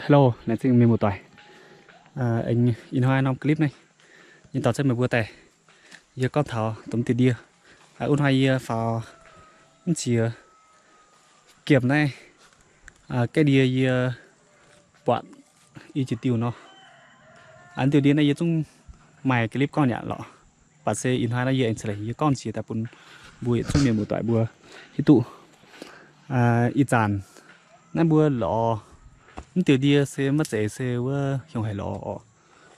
Hello, laengz zingh mienh muoz-doic. Ih hnoi norm clip naaiv, yie dorh jienv meih mbuo daaih, yie gorngv taux dongh diuh ndie. Wuov hnoi yie faaux mv ziex giemh naaiv, gaeqv ndie yie buatc i jiex diuh nor. Diuh ndie naaiv yie zungv maaih clip gorngv yaac lorqc. Baac se ih hnoi naaiv yie aengx ceix leiz yie gorngv njiec daaih bun mbuo yietc zungv mienh muoz-doic mbuo hiuv duqv. Ih zanc naaiv mbuo lorz mv diuh ndie se maiv zeiz se wuov hiuv haic lorz oc,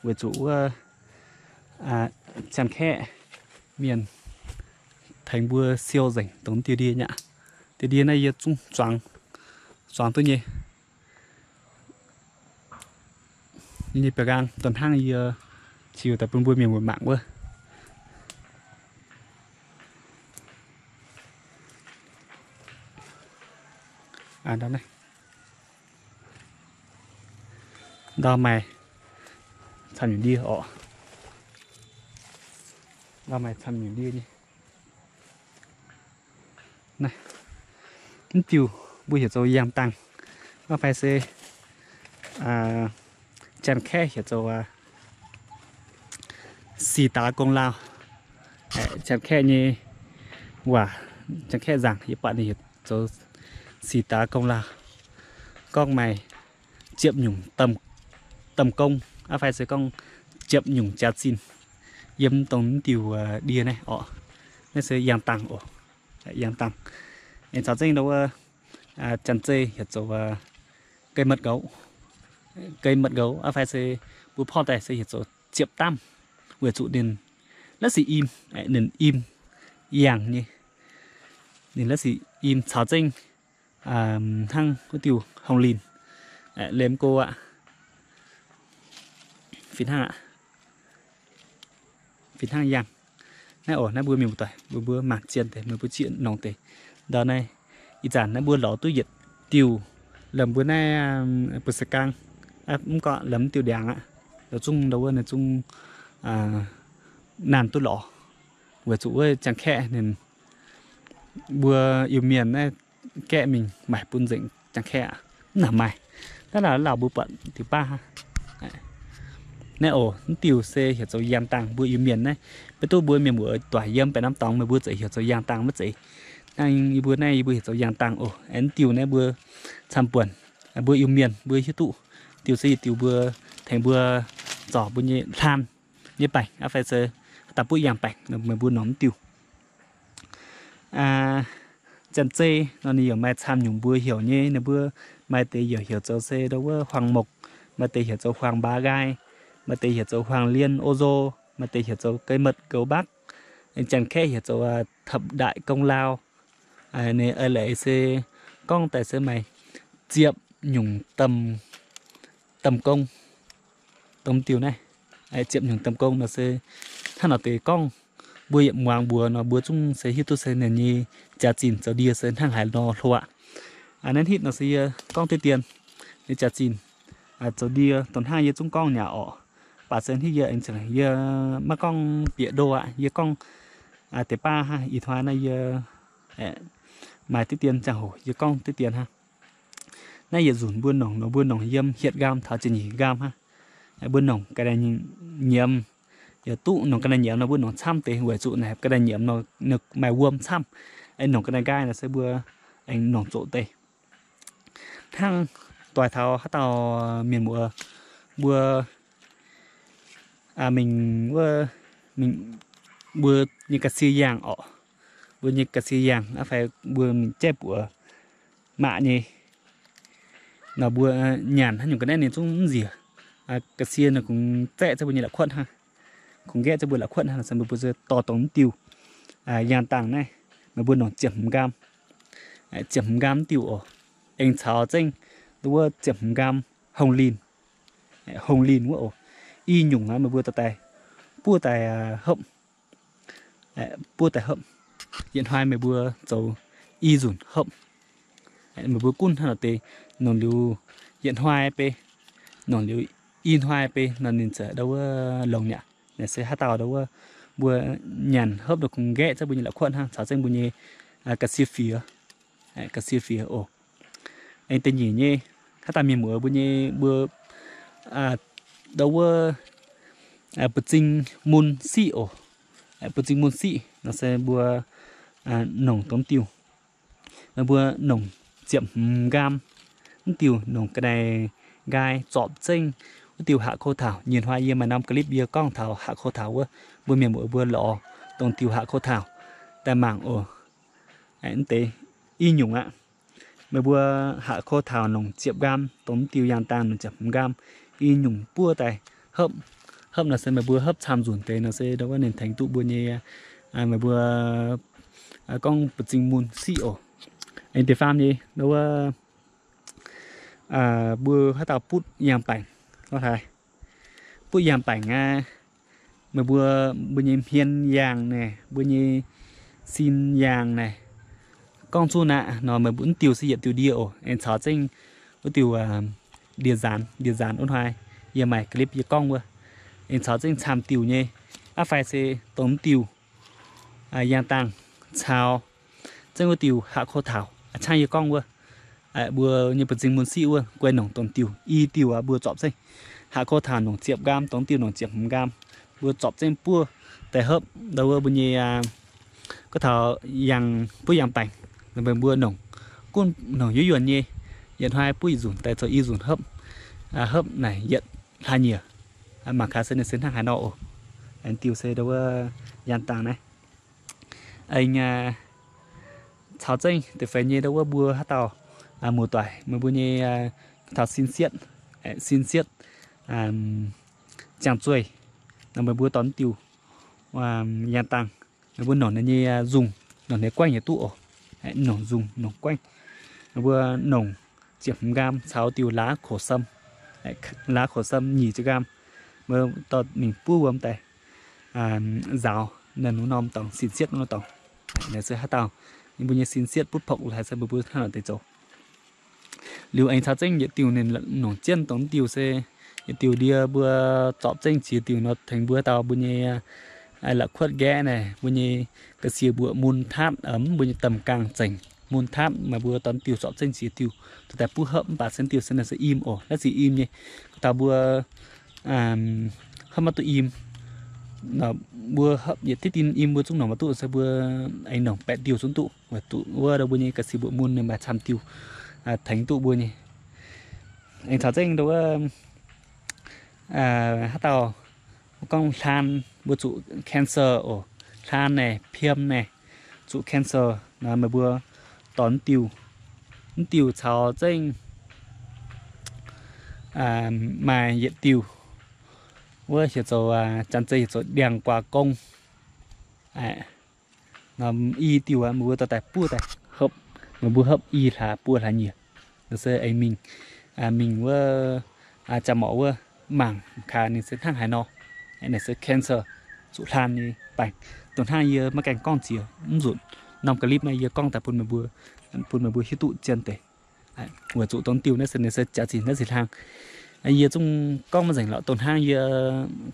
weic zuqc wuov Janx-Kaeqv mienh tengx mbuo siou nzengc dongh diuh ndie nyei aqv. Diuh ndie naaiv yie zungv zuangx, zuangx duqv nyei. Yie nyei biauv-nqaang dongh hnangv yie ziux daaih bun mbuo mienh muoz mangc wuov. Ndau maaih camv nyungc ndie oc. Ndau maaih camv nyungc ndie nyei. Naaiv, mv diuh mbuo heuc zoux yangh dangh, mv fai se Janx-Kaeqv heuc zoux สี่ตาคงลาว. Janx-Kaeqv nyei waac, Janx-Kaeqv nzangc yie buatc ninh heuc zoux สี่ตาคงลาว. Gorngv maaih ziepc nyungc domh gong, mv fai se gorngv ziepc nyungc jaax-zinh yiem dongh mv diuh ndie naaiv oc. Naaiv se yangh dangh oc, yangh dangh. Aengx caux zengv ndau wuov Janx-Zei heuc zoux ใกล้หมดเก๊า, ใกล้หมดเก๊า, mv fai se mbuo porv daaih se heuc zoux ziepc damv, weic zuqc ninh la'sic im, ninh im yangh nyei. Ninh la'sic im caux zengv hnangv wuov diuh hongh linh, lem go aqv. Fih hnangv aqv. Fih hnangv yangh. Naaiv oc, naaiv mbuo mienh muoz-doic, mbuo, mbuo mangc zien deix, meih mbuo zieqv nongx deix. Ndau naaiv, ih zanc naaiv mbuo lorz duqv yietc diuh lomh mbuo naaiv bu se gaang, mv gorngv lomh diuh ndiangx aqv. Lorz zungv ndau wuov naaiv zungv naanh duqv lorz, weic zuqc wuov Janx-Kaeqv ninh mbuo Iu-Mienh naaiv gaeqv mingh maaic bun nzengc Janx-Kaeqv aqv. Mv nangc maaih. Naaiv lauh lauh mbuo buatc diuh baav hnangv. Naaiv oc, mv diuh se heuc zoux yangh dangh. Mbuo Iu-Mienh naaiv, maiv duqv mbuo mienh muoz-doic yiem baeqc norm dorngx meih mbuo zeiz heuc zoux yangh dangh maiv zeiz. Hnangv yie mbuo naaiv yie mbuo heuc zoux yangh dangh oc. Aengx diuh naaiv mbuo camv buonc, mbuo Iu-Mienh mbuo hiuv duqv diuh se yietc diuh mbuo tengx mbuo zorc mbuo nyei hlaan nyei baengc, mv fai se daaih butv yangh baengc, meih mbuo nongc mv diuh. Janx-Zei nor ninh yaac maaih camv nyungc mbuo heuc nyei. Ninh mbuo maaih deix yaac heuc zoux se ndau wuov huaang mokc, maaih deix heuc zoux huaang mbaa nqaai, maaih deix heuc zoux huaang liên Âu Châu, maaih deix heuc zoux ใกล้หมดเก๊า bắc, Janx-Kaeqv heuc zoux thập đại công lao. Ninh eix leiz se gorngv daaih se maaih ziepc nyungc domh gong, domh diuh naaiv. Ziepc nyungc domh gong nor se hnangv nor deix gorngv mbuo yietc muangx mbuox nor mbuo zungv se hiuv duqv se ninh nyei jaax-zinh zoux ndie se hnangv haaix nor hlo aqv. Naaiv hitv nor se yie gorngv diqv dien nyei jaax-zinh zoux ndie dongh hnangv yie zungv gorngv nyei oc. Baac se hitv yie aengx, yie maiv gorngv bieqc ndo aqv. Yie gorngv deix baav hnangv ih hnoi naaiv yie maaih diqv dien ziangh hoc yie gorngv diqv dien hnangv. Naaiv yietc nzunc mbuo nongc nor mbuo nongc yiem hietc nqaam taux ziepc nyeic nqaam hnangv. Mbuo nongc ga'naaiv nyiemz, yaac duqv nongc ga'naaiv nyiemz nor mbuo nongc camv deix weic zuqc naaiv ga'naaiv nyiemz nor ninh maaih wuom camv. Nongc ga'naaiv nqaai nor se mbuo aengx nongc zoqc deix. Hnangv doix taux haaix dauh mienh muoz mbuo mingh wuov, mbuo nyei ga'sie yangh orqc, mbuo nyei ga'sie yangh, mv fai mbuo mingh jaiv buoz maac nyei nor mbuo nyanc haaix nyungc ga'naaiv ninh zungv mv nziex. Ga'sie nor kungx zaeqv zengv mbuo nyei la'kuotv hnangv, kungx nqaeqv zengv mbuo la'kuotv hnangv. Mbuo se dorh dongh mv diuh yangh dangh naaiv, meih mbuo nongc ziepc hmz nqaam, ziepc hmz nqaam mv diuh oc. Aengx caux zengv wuov ziepc hmz nqaam hongh linh, hongh linh wuov oc. I nyungc aqv, meih mbuo dorh daaih buov daaih hopv, buov daaih hopv. Yietc hnoi meih mbuo zoux i nzunc hopv. Meih mbuo gunv hnangv nor deix, nongc liuz yietc hnoi bei, nongc liuz i hnoi bei nor ninh ziouc ndau wuov longx nyei aqv. Naaiv se haaix dauh ndau wuov mbuo nyanc hopv nor kungx nqaeqv zengv mbuo nyei la'kuotv hnangv, caux zengv mbuo nyei ga'sie fiex, ga'sie fiex oc. Aengx da'nyeic nyei, haaix dauh mienh muoz mbuo nyei mbuo ndau wuov buoz-zing mun siqv oc. Buoz-zing mun siqv nor se mbuo nongc dongh diuh, meih mbuo nongc ziepc hmz nqaam. Mv diuh nongc ga'naaiv nqaai zorpc zengv wuov diuh haac ko taux. Nyeic hnoi yie maaih norm clip yie gorngv taux haac ko taux wuov, mbuo mienh muoz mbuo lorz dongh diuh haac ko taux daaih mangc oc. Mv deix i nyungc aqv. Meih mbuo haac ko taux nongc ziepc nqaam, dongh mv diuh yangh dangh nongc ziepc hmz nqaam, i nyungc buov daaih hopv. Hopv nor se meih mbuo hopv camv nzunc deix nor se ndau wuov ninh tengx duqv mbuo nyei, meih mbuo gorngv buoz-zing mun siqv oc. Aengx deix faam nyei ndau wuov mbuo haaix dauh butv yangh baengc, butv yangh baengc aqv, meih mbuo, mbuo nyei hmien yangh naaic, mbuo nyei sin yangh naaic, gorngv zuqc naaic nor meih mbuo mv diuh se yietc diuh ndie oc. Aengx caux zengv wuov diuh ndie-nzaanx, ndie-nzaanx wuov hnoi yie maaih clip yie gorngv wuov, aengx caux zengv camv diuh nyei, aqv fai se dongh mv diuh yangh dangh caux zengv wuov diuh haac ko taux a'cangv yie gorngv wuov, mbuo nyei buoz-zing mun siqv wuov guei nongc dongh diuh, i diuh aqv mbuo zorpc zengv. Haac ko taux nongc ziepc nqaam, dongh diuh nongc ziepc hmz nqaam, mbuo zorpc zengv buov daaih hopv ndau wuov mbuo nyei gorngv taux yangh, buov yangh baengc, meih mbuo nongc, gunv nongc yuov yuonh nyei, yietc hnoi buov yietc nzunc daaih zoux i nzunc hopv, hopv naaic yietc hlaax nyieqc. Mangc gaax se ninh se hnangv haaix nor oc. Diuh se ndau wuov yangh dangh naaiv. Aengx caux zengv deix feix nyei ndau wuov mbuo haaix dauh muoz-doic meih mbuo nyei taux sin sietv, sin sietv ziangh zueih nor meih mbuo dorh diuh yangh dangh, meih mbuo nongc ninh nyei nzungh, nongc ninh guaengv yaac duqv oc. Nongc nzungh nongc guaengv, meih mbuo nongc ziepc hmz nqaam caux diuh laav koc sam, laav koc sam nyic ziepc nqaam, meih dorh mingh buov wuom daaih nzaaux naaiv norm dorngx, sin sietv norm dorngx. Naaiv se haaix dauh mbuo nyei sin sietv butv pokv haaix se mbuo hnangv naaic deix zoux. Liuz aengx caux zengv yietc diuh ninh nongc jienv dongh diuh se yietc diuh ndie mbuo zorpc zengv ziex diuh nor tengx mbuo haaix dauh mbuo nyei la'kuotv nqaeqv naaic, mbuo nyei ga'sie mbuoqc mun taatv, mbuo nyei domh gaangh zengc mun taatv, maaih mbuo dorh diuh zorpc zengv ziex diuh dorh daaih buov hopv. Mv baac se diuh se naaiv se im oc, naaiv se im nyei. Gorngv taux mbuo hopv maiv duqv im, mbuo hopv yietc diqv dien im mbuo zungv nongc maiv duqv, se mbuo aengx nongc baeqc diuh zungv duqv, weic zuqc wuov ndau mbuo nyei ga'sie mbuoqc mun ninh maaih camv diuh tengx duqv mbuo nyei. Aengx caux zengv ndau wuov haaix dauh gorngv hlaan, mbuo zuqc cancer oc, hlaan naaic, piem naaic, zuqc cancer nor meih mbuo dorh diuh, mv diuh caux zengv maaih yietc diuh wuov heuc zoux, Janx-Zei heuc zoux ndiangx-guaax gong. I diuh mbuo dorh daaih buov daaih hopv, meih mbuo hopv i hlaax buo hlaax nyieqc, nor se aengx mingh, mingh wuov jaa-morc wuov mangc gaax ninh se hnangv haaix nor. Naaiv se cancer, zuqc hlaan nyei baengc. Dongh hnangv yie maiv gaengh gorngv ziex mv nzunc norm clip naaiv yie gorngv daaih bun meih mbuo, bun meih mbuo hiuv duqv zien deix. Weic zuqc dongh diuh naaiv se ninh se jaax zinh naaiv zinh hlang. Yie zungv gorngv maiv nzengc lorqc, dongh hnangv yie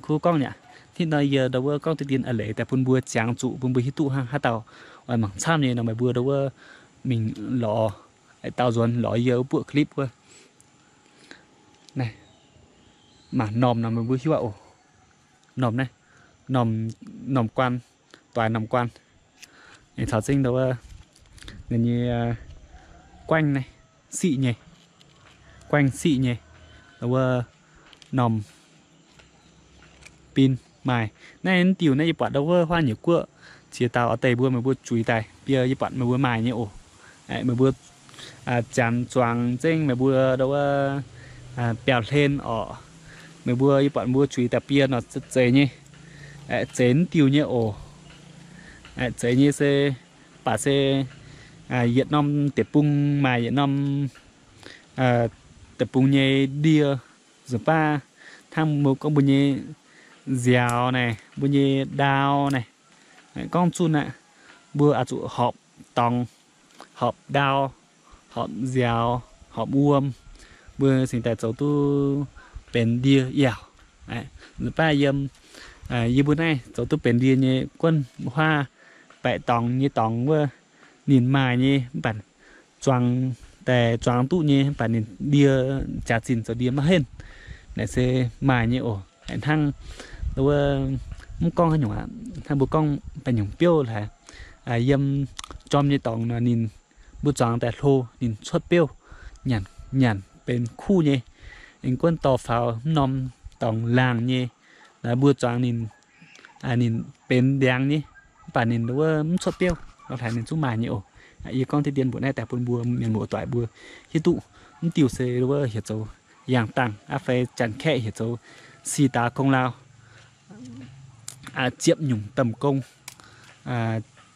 kuv gorngv nyei aqv. Hnangv nor yie ndau wuov gorngv diqv dien a'leiz daaih bun mbuo jangx zuqc, bun mbuo hiuv duqv hnangv. Haaix dauh oix mangc camv nyei nor meih mbuo ndau wuov mingh lorz, daaux nzuonx lorz yie wuov buoqv clip wuov. Naaiv mangc normh nor meih mbuo hiuv aqv oc. Normh naaiv, normh guaan, doix normh guaan. Aengx caux zengv ndau wuov ninh nyei guaengv naaiv siqv nyei, guaengv siqv nyei, ndau wuov normh bin maaih. Naaiv diuh naaiv yie buatc ndau wuov huaav nyeic guoqv ziex dauh oix deix mbuo, meih mbuo juix daaih biei yie buatc meih mbuo maaih nyei oc. Meih mbuo janx zuangx zengv meih mbuo ndau wuov biauv-hlen orqc, meih mbuo yie buatc mbuo juix daaih biei nor zeiz nyei, zeiz diuh nyei oc. Zeiz nyei se, baac se yietc norm deic-bung maaih yietc norm deic-bung nyei ndie. Nzunc baav hnangv mbuo gorngv mbuo nyei nziaaux naaic, mbuo nyei ndau naaic, gorngv zunh aqv, mbuo oix zuqc horpc dorngx, horpc ndau, horpc nziaaux, horpc wuom, mbuo cingx daaih zoux duqv benx ndie yaac. Nzunc baav yiem, yie mbuo naaiv zoux duqv benx ndie nyei guonv huaav baeqc dorngx nyei dorngx wuov ninh maaih nyei mv baac zuangx daaih zuangx duqv nyei, mv baac ninh ndie jaax-zinh zoux ndie maiv henv. Naaiv se maaih nyei oc. Hnangv wuov, mv gorngv haaix nyungc aqv, hnangv mbuo gorngv daaih nyungc biouv haic, yiem jorm nyei dorngx nor ninh, mbuo zuangx daaih hlo ninh cuotv biouv, nyanc nyanc benx kuv nyei. Aengx guonv dorh faaux mv norm dorngx laangh nyei, mbuo zuangx ninh, ninh benx ndiangx nyei, mv baac ninh wuov mv cuotv biouv, lorz haic ninh zungv maaih nyei oc. Yie gorngv diqv dien mbuox naaiv daaih bun mbuo mienh muoz-doic mbuo hiuv duqv. Mv diuh se wuov heuc zoux yangh dangh aqv fai Janx-Kaeqv heuc zoux si daa gong lao, ziepc nyungc domh gong,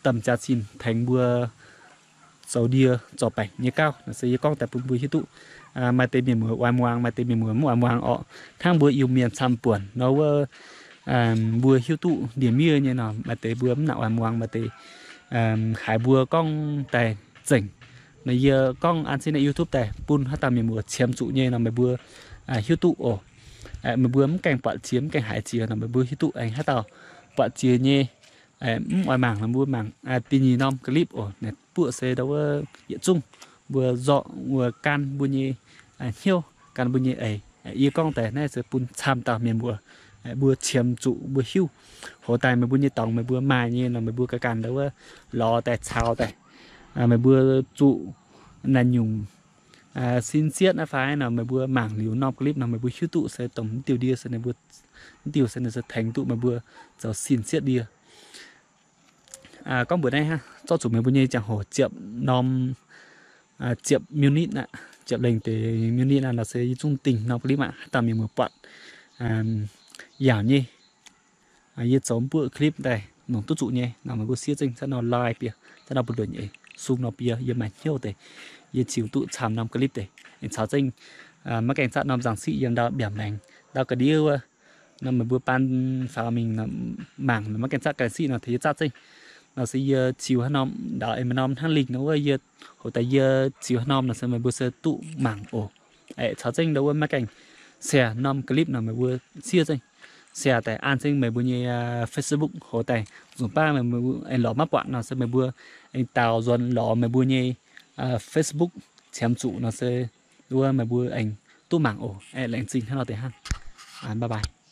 domh jaax-zinh tengx mbuo zoux ndie zorc baengc nyei gauv. Naaiv se yie gorngv daaih bun mbuo hiuv duqv. Maaih deix mienh muoz oix muangx, maaih deix mienh muoz mv oix muangx orqc. Hnangv mbuo Iu-Mienh camv-buonc nor wuov, mbuo hiuv duqv ndie-miev nyei nor, maaih deix mbuo mv nangc oix muangx, maaih deix haiz mbuo gorngv daaih zengc. Naaiv yie gorngv an zinh naaiv YouTube daaih bun haaix dauh mienh muoz qiemx zuqc nyei nor meih mbuo hiuv duqv oc. Meih mbuo mv gaengh buatc jiex mv gaengh haiz jiex nor meih mbuo hiuv duqv aengx haaix dauh buatc jiex nyei, mv oix mangc nor mbuo mangc da'nyeic norm clip oc. Naaiv buoqv se ndau wuov yietc zungv mbuo zorqv wuov gan mbuo nyei hnyouv, gan mbuo nyei eix. Yie gorngv daaih naaiv se bun camv dauh mienh muoz mbuo qiemx zuqc mbuo hiuv. Hoz daaih meih mbuo nyei dorngx meih mbuo maaih nyei nor meih mbuo ganh ganh ndau wuov lorz daaih caux daaih, meih mbuo zuqc naaiv nyungc sin sietv naaiv fai nor meih mbuo mangc liuz norm clip nor meih mbuo hiuv duqv se dongh mv diuh ndie se, mv diuh se ninh se tengx duqv meih mbuo zoux sin sietv ndie. Gorngv mbuox naaiv hnangv, zorqv zuqc meih mbuo nyei ziangh hoc ziepc norm, ziepc minute aqv, ziepc lengh deix minute aqv nor se yie zungv dingh norm clip aqv. Haaix dauh mienh muoz buatc yaauc nyei, yie zoux mbuoqv clip daaih longc duqv zuqc nyei nor meih mbuo siev zengv zaqv nor like bie, zaqv nor mbuo nduonx eix sung nor bie yie maaih hnyouv deix, yie ziux duqv camv norm clip deix. Aengx caux zengv maiv gaengh zaqv norm nzangc siqv yiem ndau mbiaauc maengx ndau ga'ndiev wuov nor meih mbuo baan faaux mingh mangc maiv gaengh zaqv ga'ndiev siqv nor tengx yie zaqv zengv. Nor se yie ziux haaix norm ndau aengx maaih norm hnangv lingh nor wuov yie, hoz daaih yie ziux haaix norm nor se meih mbuo se duqv mangc oc. Aeqv, caux zengv ndau wuov maiv gaengh share norm clip nor meih mbuo siev zengv share daaih an zengv meih mbuo nyei Facebook. Hoz daaih nzunc baav meih mbuo aengx lorz maiv buatc nor se meih mbuo aengx daaux nzuonx lorz meih mbuo nyei Facebook qiemx zuqc nor se wuov meih mbuo aengx duqv mangc oc. Aeqv, laengz zingh hnangv nor deix hnangv. Bye bye.